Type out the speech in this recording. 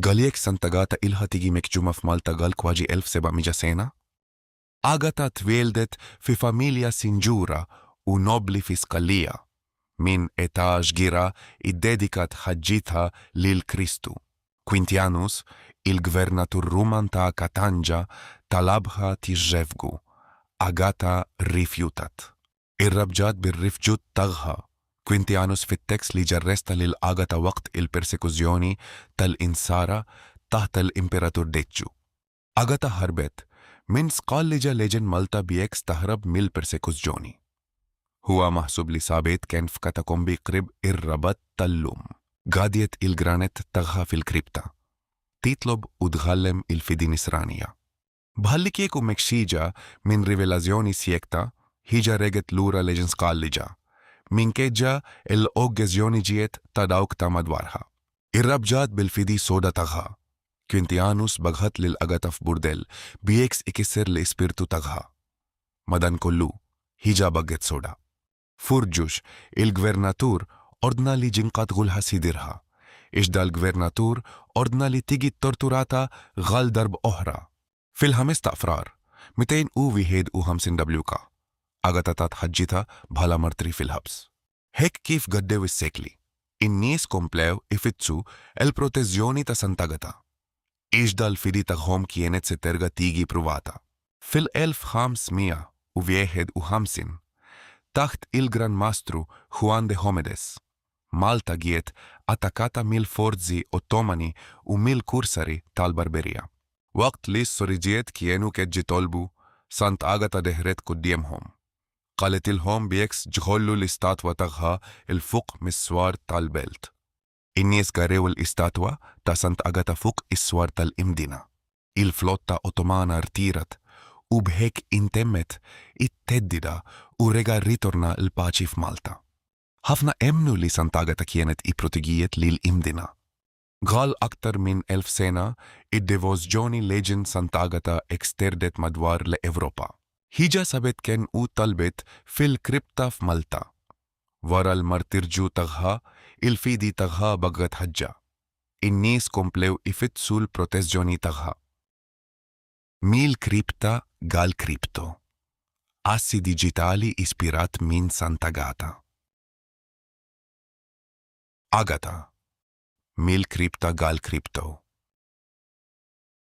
Għaliex Sant'Agata ilha tiġi meqjuma f'Malta għal kważi 1700 sena? Agata twieldet fi familja sinjura u nobbli fi Sqallija. Minn età żghira iddedikat ħajjitha lil Kristu. Quintianus, il-gvernatur Ruman ta' Katanja talabha tiżżewgu. Agata rrifjutat. Irrabjat bir-rifjut tagħha, Quintianus fittex li jarresta lil Agata waqt il-persekuzzjoni tal-Insara taħt l-Imperatur Deċju. Agata ħarbet minn Sqallija lejn Malta biex taħrab mill-persekuzzjoni. Huwa maħsub li sabet kenn f'katakombi qrib ir-Rabat tal-lum. Għaddiet il-granet tagħha fil-kripta, titlob u tgħallem il-fidi Nisranija. Bħallikieku mexxija minn rivelazzjoni siekta, hija reġgħet lura lejn Sqallija, minkejja l-oġġezzjonijiet ta' dawk ta' madwarha. Irrabjat bil-fidi soda tagħha, Quintianus bagħat lil Agata f'burdell biex ikisser l-ispirtu tagħha. Madankollu, hija baqgħet soda. Furġux, il-gvernatur ordna li jinqatgħulha sidirha, iżda l-gvernatur ordna li tiġi ttorturata ghal darb'oħra. Fil-5 ta' Frar, 251 WK, Agata tat ħajjitha bħala martri fil-ħabs. Hekk kif għaddew is-sekli, in-nies komplew ifittxu l-protezzjoni ta' Sant'Agata. Iżda l-fidi tagħhom kienet se terġa' tiġi pruvata. Fil-1551, taħt il-Gran Mastru Juan de Homedes, Malta giet attakkata mill-forzi Ottomani u mill-kursari tal-Barberija. Waqt li s-soriġiet kienu qed jitolbu, Sant'Agata dehret quddiemhom. Qaletilhom biex jħollu l-istatwa tagħha 'l fuq mis-swar tal-belt. In-nies garrew l-istatwa ta' Sant'Agata fuq is-swar tal-Imdina. Il-flotta Ottomana rtirat u b'hekk intemmet it-theddida u rega' rritorna l-paċi f'Malta. Ħafna emmnu li Sant'Agata kienet ipprotegiet lil Imdina. Ghal aktar minn 1000 sena, id-devozzjoni lejn Sant'Agata xterdet madwar l-Ewropa. Hija sabet kenn u talbet fil-kripta f'Malta. Wara l-martirju tagħha, il-fidi tagħha baqgħet ħajja. In-nies komplew ifittxu l-protezzjoni tagħha. Mill-kripta għall-kripto. Assi diġitali ispirat minn Sant'Agata. Agata. Mill-kripta għall-kripto.